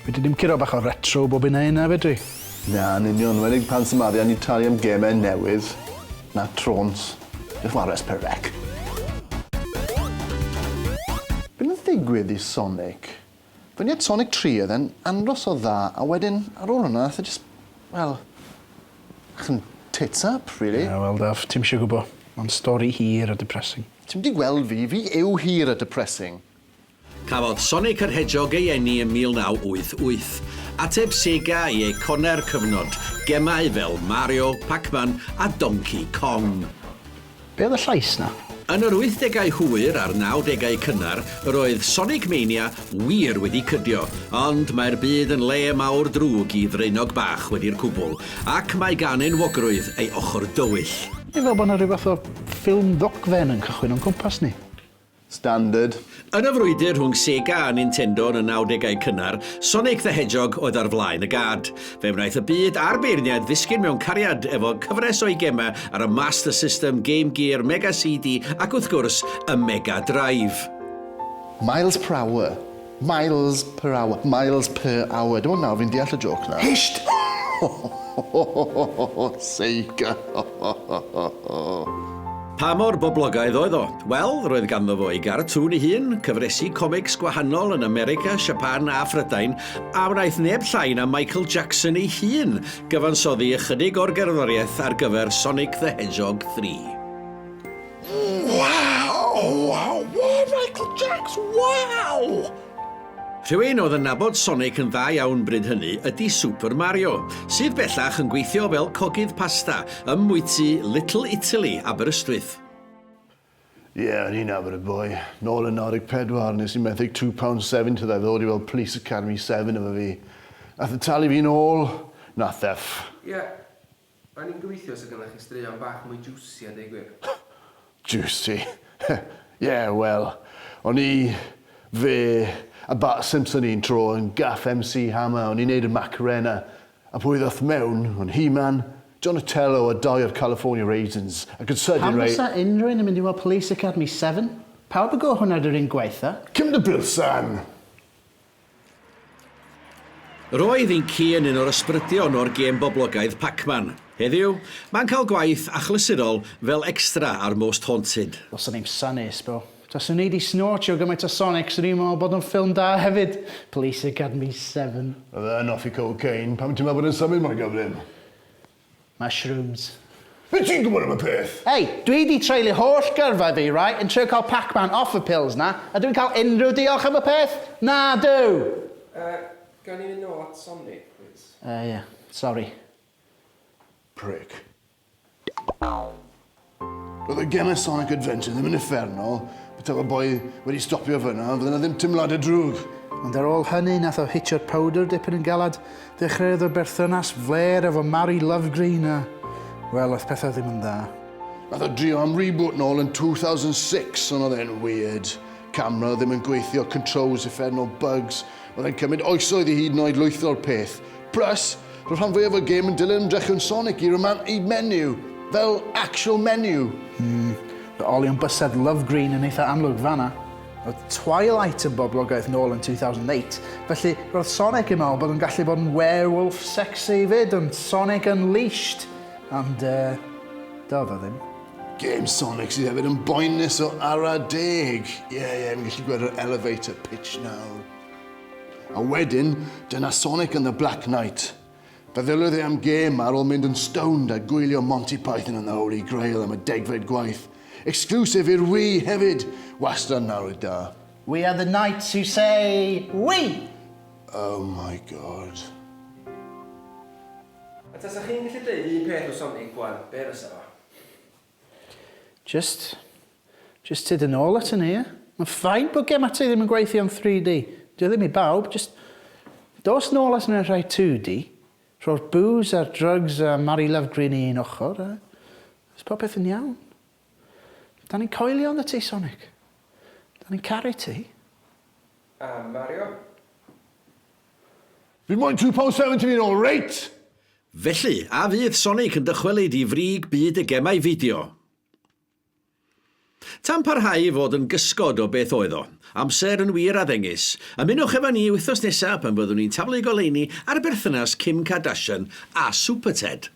Fedri dim curo bach o retro bob hyn a hyn na fedri? Na, yn union, yn enwedig pan sy'm arian i talu am gemau newydd, na trôns. Jyst ware S4C. Be nath ddigwydd i Sonic? Fyny at Sonic 3 oedd e'n andros o dda, a wedyn ar ôl hwnna nath e jyst, wel, bach yn tits up, really. Ie, wel Daf, ti'm isio gwbo. Ma'n stori hir a depressing. Ti'm 'di gweld fi, fi yw hir a depressing. Cafodd Sonic yr Hedgehog ei eni ym 1988. Ateb Sega i eiconau'r cyfnod, gemau fel Mario, Pac-Man a Donkey Kong. Be oedd y llais 'na? Yn yr wythdegau hwyr a'r nawdegau cynnar, yr oedd Sonic Mania wir wedi cydio, ond mae'r byd yn le mawr drwg i ddraenog bach wedi'r cwbl, ac mae gan enwogrwydd ei ochr dywyll. Neu fel bod 'na rhyw fath o ffilm ddogfen yn cychwyn o'n cwmpas ni. Standard. Yn y frwydr rhwng Sega a Nintendo yn y nawdegau cynnar, Sonic the Hedgehog oedd ar flaen y gad. Fe wnaeth y byd a'r beirniaid ddisgyn mewn cariad efo cyfres o'i gemau ar y Master System, Game Gear, Mega CD ac wrth gwrs, y Mega Drive. Miles per hour. Miles per hour. Miles per hour. Dim ond nawr fi'n deall y jôc 'na. Hisht! Sega. Pa mor boblogaidd oedd o? Wel, roedd ganddo fo ei gartŵn ei hun, cyfresi comics gwahanol yn America, Siapan a Phrydain, a wnaeth neb llai na Michael Jackson ei hun gyfansoddi ychydig o'r gerddoriaeth ar gyfer Sonic the Hedgehog 3. Waw! Waw! Waw! Michael Jackson! Waw! Rhywun oedd yn nabod Sonic yn dda iawn bryd hynny ydy Super Mario, sydd bellach yn gweithio fel cogydd pasta ym mwyty Little Italy, Aberystwyth. Ie, o'n i'n nabod y boi. Nôl yn 94, nes i menthyg £2.70 iddo ddod i weld Police Academy 7 efo fi. Nath e talu fi'n ôl. Nath e ff. Ie, O'n i'n gobeithio 'sa gynnoch chi straeon bach mwy juicy a deud gwir. Juicy. Ie, wel, o'n i, fe, a Bart Simpson un tro yn gaff MC Hammer, o'n i'n neud y Macarena, a pwy ddoth mewn, ond He-Man, Donatello a dau o'r California Raisins, ac yn sydyn Pam rei... fysa unrhyw un yn mynd i weld Police Academy 7? Pawb yn gwybod hwnna 'di'r un gwaetha. Cym dy bilsen! Roedd Inky yn un o'r ysbrydion o'r gêm boblogaidd Pac-Man. Heddiw, mae'n cael gwaith achlysurol fel extra ar Most Haunted. What's the name Sunny, sbo. Taswn i 'di snortio gymaint o Sonic 'swn i'n meddwl bod o'n ffilm da hefyd. Police Academy 7. Oedd e yn hoffi cocaine, pam ti'n meddwl bod e'n symud mor gyflym? Mushrooms. Be ti'n gwybod am y peth? Hey, dwi 'di treulio holl gyrfa fi, right, yn trio cael Pac-Man off y pills 'na, a dwi'n cael unrhyw diolch am y peth? Na dw! Yy, gawn ni fynd nôl at Sonic, plîs? Yy, ie. Sori. Prick. Roedd y gemau Sonic Adventure ddim yn uffernol, petai fy boi wedi stopio fyna, fydde 'na ddim teimladau drwg. Ond ar ôl hynny nath o hitio'r powdr dipyn yn galad, dechreuodd y berthynas flêr efo Mari Lovegreen a, wel, oedd pethau ddim yn dda. Nath o drio am reboot nôl yn 2006, ond oedd e'n weird. Camera ddim yn gweithio, controls uffernol, bugs. Oedd e'n cymryd oesoedd i hyd yn oed lwytho'r peth. Plus, roedd rhan fwyaf o'r gêm yn dilyn ymdrechion Sonic i ramantu menyw, fel actual menyw. Hmm, fy olion bysedd Love Green yn eitha amlwg fan'na. Roedd Twilight yn boblogaidd nôl yn 2008, felly roedd Sonic yn meddwl bod o'n gallu bod yn werewolf sexy 'fyd, yn Sonic Unleashed! Ond, yy, doedd o ddim. Gêm Sonic sydd hefyd yn boenus o ara deg. Ie, ie, fi'n gallu gweld yr elevator pitch nawr. A wedyn, dyna Sonic and the Black Knight. Feddyliodd e am gêm ar ôl mynd yn stoned a gwylio Monty Python and the Holy Grail am y degfed gwaith. Exclusive i'r Wii hefyd! Wastad yn arwydd da. We are the knights who say we! Oh my god. A tasach chi'n gallu deud un peth wrth Sonic wan, be fysa fo? Jyst, jyst tyd yn ôl ato ni, ie? Mae'n fine bod gemau ti ddim yn gweithio yn 3D. Dio ddim i bawb, jyst dos nôl at nhw'n rhai 2D, rho'r booze a'r drugs a Mari Love Green i un ochr, a os popeth yn iawn. Da ni'n coelio ynddo ti, Sonic. Da ni'n caru ti. A Mario? Fi moyn £2.70 fi'n ôl, reit! Felly, a fydd Sonic yn dychwelyd i frig byd y gemau fideo? Tan parhau i fod yn gysgod o beth oedd o. Amser yn wir a ddengys. Ymunwch efo ni wythnos nesa pan fyddwn ni'n taflu goleuni ar berthynas Kim Kardashian a Superted.